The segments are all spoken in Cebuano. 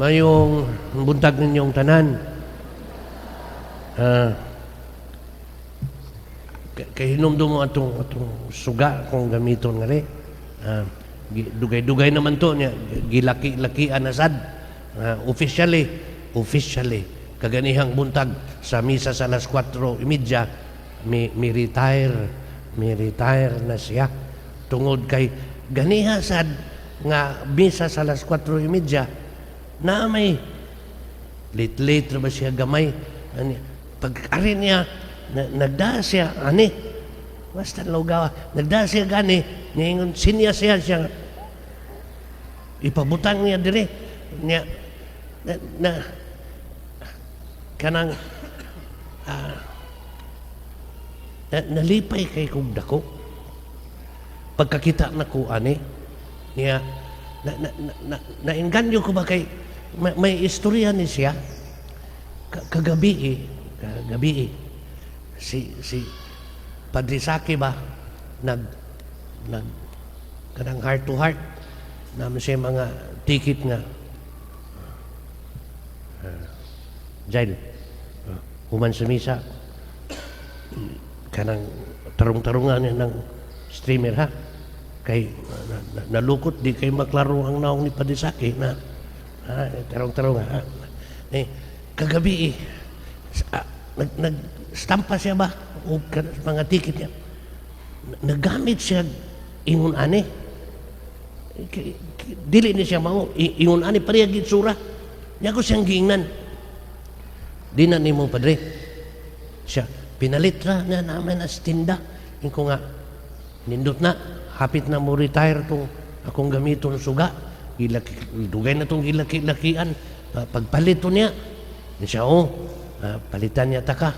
Maayong buntag ninyong tanan. Kay hinumdum mo atong suga kung gamiton nga ri. Dugay-dugay naman to niya, gilaki-lakian na sad. Officially kaganihang buntag sa misa sa alas 4:30, mi retire na siya tungod kay ganiha sad nga misa sa alas 4:30 na may late late ra ba siya gamay ani. Pag ari niya na, nagda siya ani, basta lugaw nagda siya gani, niingon sinya siya siya ipabutang niya dire niya na kanang nalipay kay kog dako pagkakita na ko ani niya na nainganyo ko ba kay may istorya ni siya. Kagabi eh, kagabi eh, si Padre Saki ba nag kanang heart to heart naman siya, mga ticket nga Jail, human sa misa, kanang tarong-tarungan niya ng streamer ha, kay nalukot di kay maklaro ang naong ni Padre Saki na ha, tarong-tarong ha. Eh, kagabi eh, nag stampa siya ba o mga ticket niya, nagamit siya ingon ani. Dili ni siya mao ingon ani, pareha gitsura niya ko siyang giingnan, "Di na nimo, Padre." Siya, "Pinalit ra na naman as tinda." Inko nga, "Nindot na, hapit na mo retire tong akong gamiton suga. Gilaki, dugay na tong gilaki-lakian. Pagpalit to niya." Di siya, "Oh, palitan niya ta ka."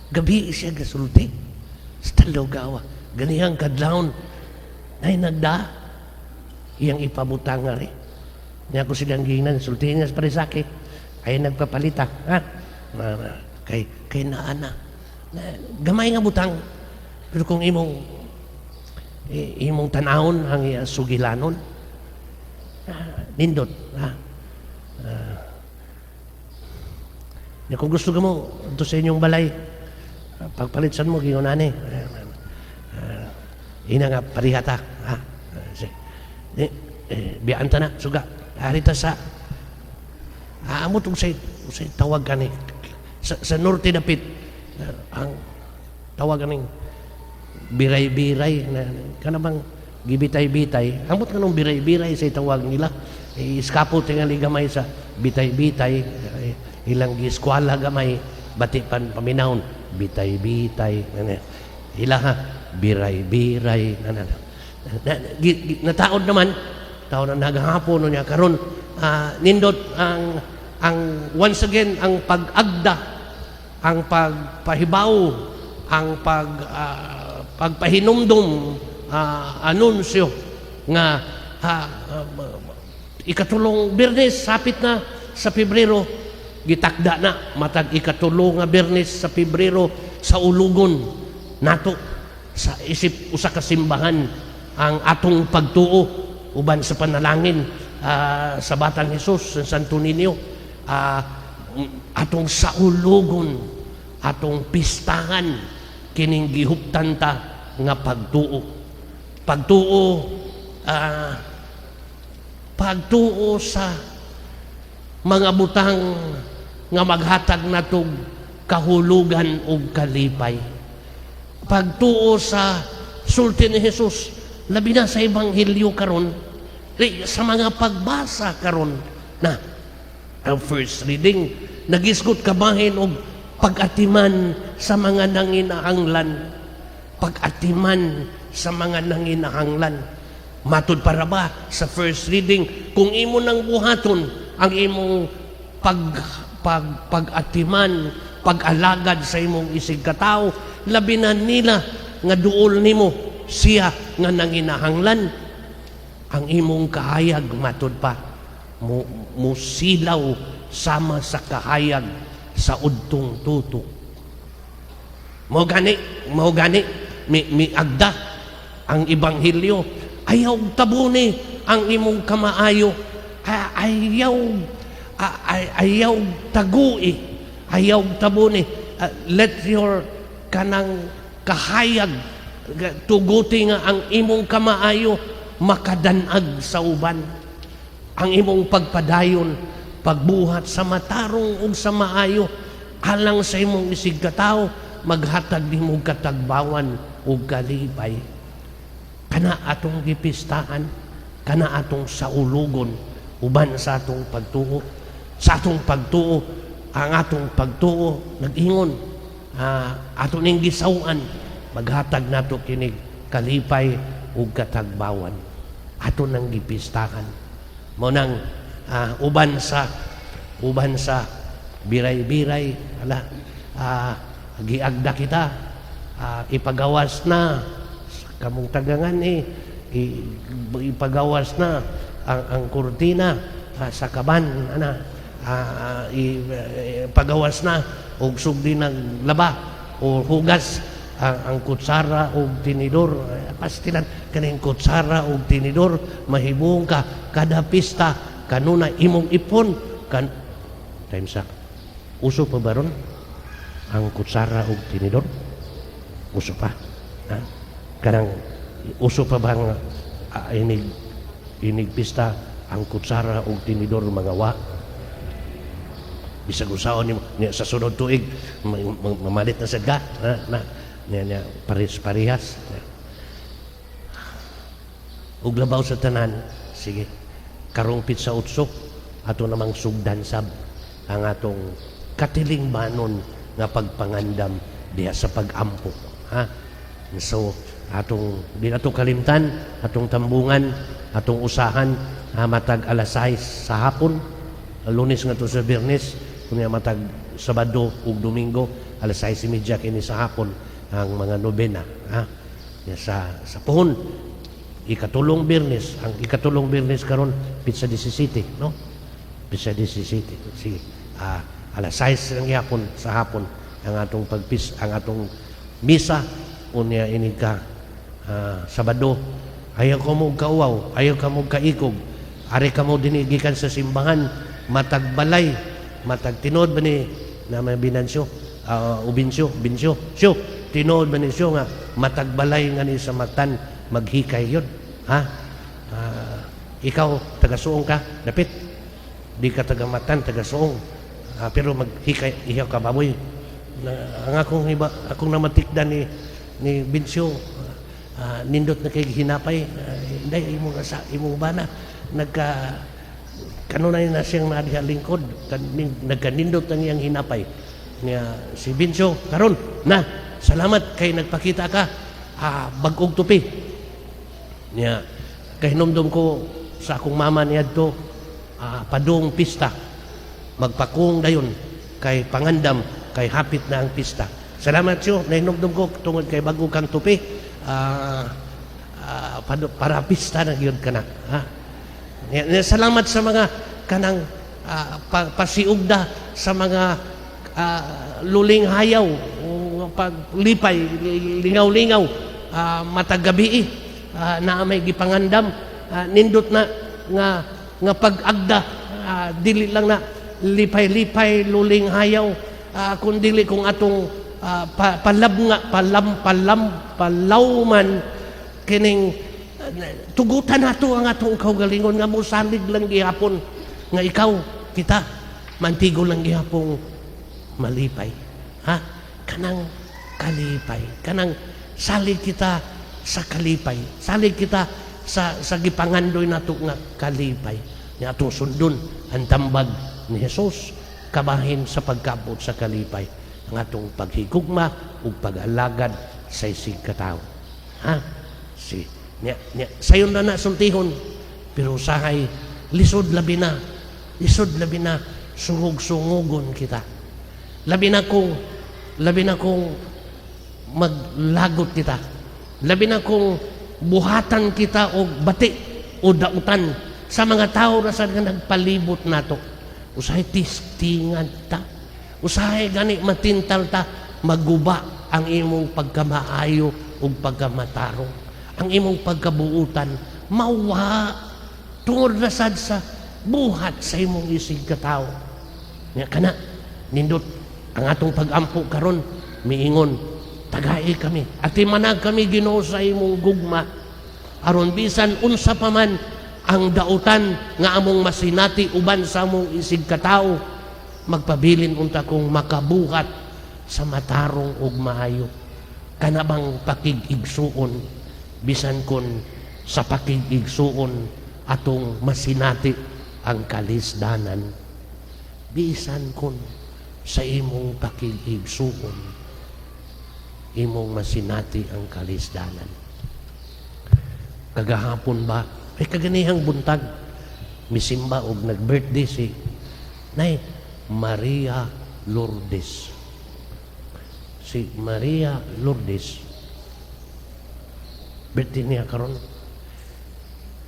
Gabi siya gasulti. Sa Talogawa. Ganihang kadlawon. Nay nagda. Iyang ipabutang nga rin. Niya ko silang giingnan, sultihin niya sa parisaki. Ay nagpapalita. Ha? Kay naana. Na, gamay nga butang. Pero kung imong tanawon ang iya sugilanon, nindot. Ha? Kung gusto ka mo, ito sa inyong balay, pagpalitsan mo, gingon ani. Ina nga, parihata. Ha? Eh, biyaan ta na, suga. Harita sa, amot usay tawag kani sa norte dapit, ang tawag kaning biray-biray na kanabang gibitay-bitay, amot kanong biray-biray sa tawag nila eh, iskapo tingali gamay sa bitay-bitay eh, ilang giskwala gamay bati pan paminawon bitay-bitay. Ano, ila ha biray-biray nataod naman taon na naghapon niya karon. Nindot ang once again ang pag-agda, ang pagpahibaw, ang pagpahinumdum, anunsyo nga 3 Biyernes hapit na sa Pebrero, gitakda na matag 3 nga Biyernes sa Pebrero sa ulugon nato sa isip usa ka simbahan ang atong pagtuo uban sa panalangin sa Batang Hesus, sa Santo Niño, atong saulugon, atong pistahan kining gihuptan ta nga pagtuo, pagtuo sa mga butang nga maghatag natog kahulugan ug kalipay, pagtuo sa sulti ni Jesus, labi na sa ebanghelyo karon, sa mga pagbasa karon na ang first reading nagisgot kabahin og pag-atiman sa mga nanginahanglan, pag-atiman sa mga nanginahanglan. Matud para ba sa first reading, kung imo nang buhaton ang imong pag pag pag-atiman, pag-alagad sa imong isig katawo, labi na nila nga duol nimo siya nga nanginahanglan, ang imong kahayag matud pa mo musilaw sama sa kahayag sa udtong tutok. Mao gani mi agda ang ebanghelyo. Ayaw tabuni ang imong kamaayo. Ayaw ayaw tagui, ayaw tabuni. Let your kanang kahayag, tuguti nga ang imong kamaayo makadanag sa uban. Ang imong pagpadayon, pagbuhat sa matarong ug sa maayo alang sa imong isigkatawo, maghatag nimo katagbawan ug kalipay. Kana atong gipistahan, kana atong saulugon uban sa atong pagtuo. Sa atong pagtuo, ang atong pagtuo nag-ingon, ato ning gisaw-an, maghatag nato kinig kalipay ug katagbawan. Ato nang gipistahan. Mao nang uban sa biray-biray, ala, giagda kita, ipagawas na sa kamong tagangan eh, ipagawas na ang kurtina sa kaban ana, pagawas na og sugdi ng laba o hugas ang kutsara og tinidor. Pastilan kaning kutsara og tinidor, mahibong ka kada pista kanuna imong ipon kan time sa uso pa baron ang kutsara og tinidor? Uso pa, ha? Kanang uso pa bang inig inig pista ang kutsara og tinidor mga wa bisag usaon nimo niya sa sunod tuig mamalit na sad ka, ha? Na niya, niya pares parehas ug labaw sa tanan. Sige, karong pitsa 8, ato namang sugdan sab ang atong katilingbanon nga pagpangandam diha sa pag-ampo, ha? So atong di nato kalimtan atong tambungan, atong usahan, ha, matag alas 6 sa hapon, Lunes ngadto sa Biyernes, kunya matag Sabado ug Domingo, alas 6:30 kini sa hapon ang mga nobena, ha? Ya, sa puhon, ikatulong Biyernes, ang ikatulong Biyernes karon pitsa 17, no? Pitsa 17. Sige, alas 6 ng hapon, sa hapon ang atong pagpis, ang atong misa. Unya ini ka Sabado, ayaw ka mo kauwaw, ayaw ka mo kaikog, ari ka mo dinhi gikan sa simbahan, matag balay, matag tinod ba ni na may binansyo, ubinsyo, binsyo syo, tinuod ba ni siyo nga matag balay nga ni sa Mactan maghikay yun, ha? Ikaw taga-Suong ka, dapit di ka taga Mactan, taga-Suong, pero maghikay ihaw ka baboy na, ang akong iba, akong namatikdan ni Binsyo, nindot na kay hinapay, inday imong asa imong bana nagka kanunay na siyang naadiha lingkod nagkanindot ang iyang hinapay niya si Binsyo karon na. Salamat kay nagpakita ka, bag-ong tupi niya. Kahinumdum ko sa akong mama niadto, padung pista magpakong dayon kay pangandam kay hapit na ang pista. Salamat siyo, nahinumdum ko tungod kay bago kang tupi, para pista na gyud ka na, ha? Niya, salamat sa mga kanang pasiugda sa mga luling hayaw o paglipay, lingaw-lingaw, matag gabi, na may gipangandam, nindot na nga nga pag-agda, dili lang na lipay-lipay, luling hayaw, kun dili kung atong palab nga palam palam palawman kining tugutan nato ang atong kaugalingon nga mosalig lang gihapon nga ikaw, kita mantigo lang gihapong malipay, ha? Kanang kalipay, kanang salig kita sa kalipay, salig kita sa gipangandoy nato nga kalipay nga atong sundon ang tambag ni Jesus kabahin sa pagkabot sa kalipay, ang atong paghigugma ug pag-alagad sa isig katawo, ha? Si nya, nya, sayon na na sultihon, pero usahay lisod, labi na lisod, labi na sungog-sungugon kita, labi na kung maglagot kita, labi na kung buhatan kita og bati o dautan sa mga tao na sa nga nagpalibot nato. Usahay tistingan ta, usahay gani matintal ta, maguba ang imong pagkamaayo ug pagkamatarong, ang imong pagkabuutan mawa tungod na sad sa Buhat sa imong isig katawo. Nya kana nindot ang atong pag-ampo karon, miingon, tagai kami. Atimanag kami, Ginoo, sa imong gugma. Aron bisan unsa pa man ang dautan nga among masinati uban sa among isig katawo, magpabilin unta kong makabuhat sa matarong ug maayo. Kana bang pakig-igsuon, bisan kon sa pakig-igsuon atong masinati ang kalisdanan. Bisan kon sa imong pakig-igsuon imong masinati ang kalisdanan. Kagahapon ba ay kaganihang buntag, misimba og nag-birthday si Nay Maria Lourdes. Si Maria Lourdes, birthday niya karon.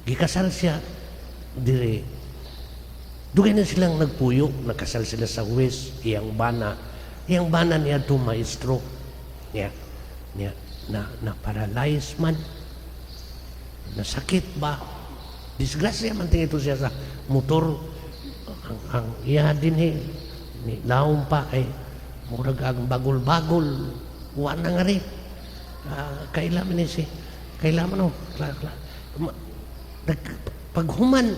Gikasal siya dire. Dugay na silang nagpuyo. Nakasal sila sa huwes. Iyang bana niya to maestro niya niya na na paralyze man, nasakit ba, disgrasya man tingito siya sa motor. Ang iya din ni laom pa kay murag ang bagol-bagol, wa na nga rin. Kaila man ni si kaila man, oh, kla, kla. Paghuman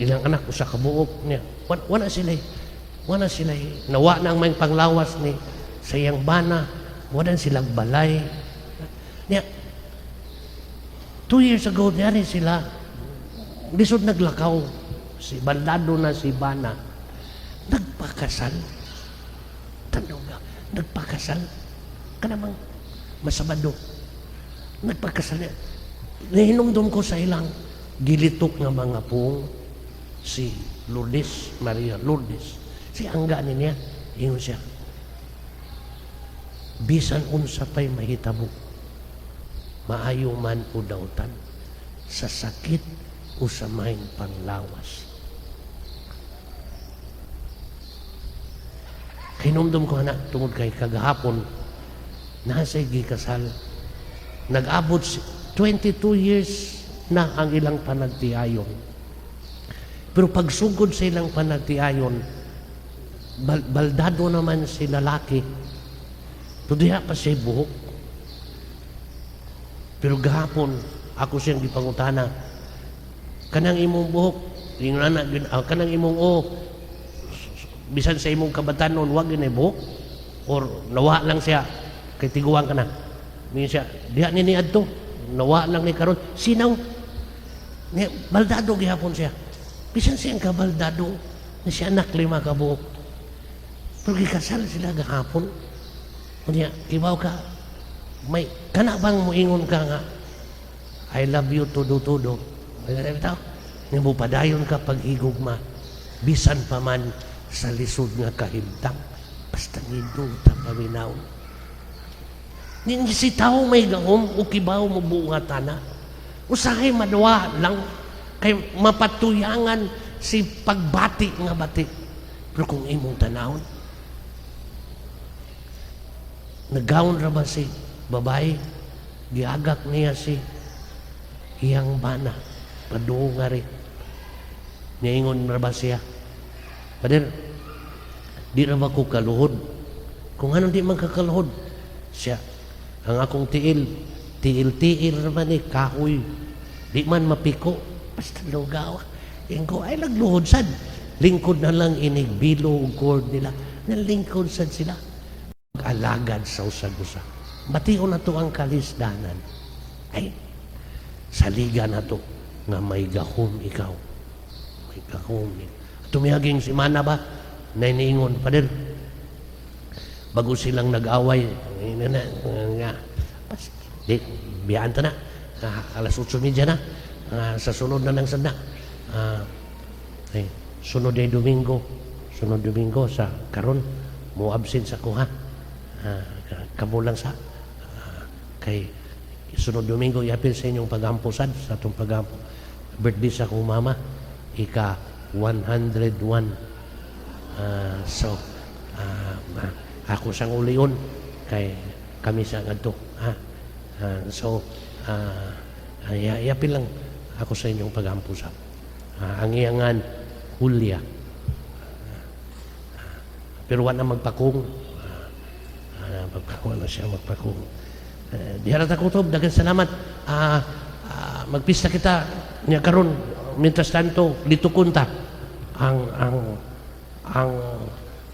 ilang anak, usa ka buok niya, wala sila, nawa na ang may panglawas ni sa iyang bana, wala silang balay niya. 2 years ago diari sila, lisod naglakaw si baldado na si bana. Nagpakasal. Tanaw nga, nagpakasal kanamang masabado, nagpakasal niya. Nahinumdum ko sa ilang gilitok nga mga pung si Lourdes, Maria Lourdes. Si angga ni niya, ingon siya, "Bisan unsa pa'y mahitabo, maayo man o dautan, sa sakit o sa maing panglawas." Hinumdum ko na tungod kay kagahapon nasa gikasal. Nag-abot 22 years na ang ilang panagtiayon. Pero pagsugod sa ilang panagtiayon, baldado naman si lalaki. Pero diha pa siya buhok. Pero gahapon, ako siyang gipangutana, "Kanang imong buhok," ingon ana, "kanang imong o, bisan sa imong kabatanon, wag yun buhok? Or nawa lang siya, kay tiguang ka na?" Mingon siya, "Diha ni adto, nawa lang ni karon." Sinaw. Ni, baldado gihapon siya. Bisan siyang kabaldado, na siya anak lima ka buok. Pero gikasal sila gahapon. Unya, kibaw ka, may, kana bang muingon ka nga, "I love you todo-todo"? Ay, bitaw. Nga mo padayon ka pag-higugma, bisan pa man sa lisod nga kahimtang, basta nindot paminaw. Ni si tao may gahom o kibaw mo buhat na. Usahay madwa lang kay mapatuyangan si pagbati nga bati. Pero kung imong tanawon, nagawon ra ba si babae, giagak niya si iyang bana, padung nga rin. Niingon ra ba siya, "Pader, di ra ba ko kaluhod?" "Kung anong di man kakaluhod?" Siya, "Ang akong tiil, tiil-tiil ra man ni, kahoy. Di man mapiko." Basta lugaw. Ingko, ay nagluhod sad. Lingkod na lang inig bilo ug cord nila. Nalingkod sad sila. Alagad sa usag-usa. Bation na to ang kalisdanan. Ay, saligan na to nga may gahom ikaw. May gahom. Tumiyaging si Mana ba? Nainiingon, "Pader, bago silang nag-away, na, nga, pas, di, biyaan ta na, alas 8:30 na, sa sunod na lang sad na, ay, sunod ay Domingo, sunod Domingo sa karon, mo absent sa kuha, kamo lang sa, kay sunod Domingo, iapil sa inyong pagampo sad, sa atong pagampo, birthday sa akong mama, ika 101. So, ako sang ulion kay kami sa ngadto, ha. So, yapil lang Ako sa inyong pagampo sa. Ang iyangan Julia. Pero wa na magpakong. Magpakong na siya, magpakong. Diha ra ta kutob, daghang salamat. Magpista kita niya karon. Mientras tanto, litukon ta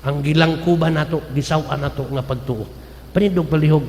ang gilangkuban nato, gisaw-an nato nga pagtuo. Panindog palihog.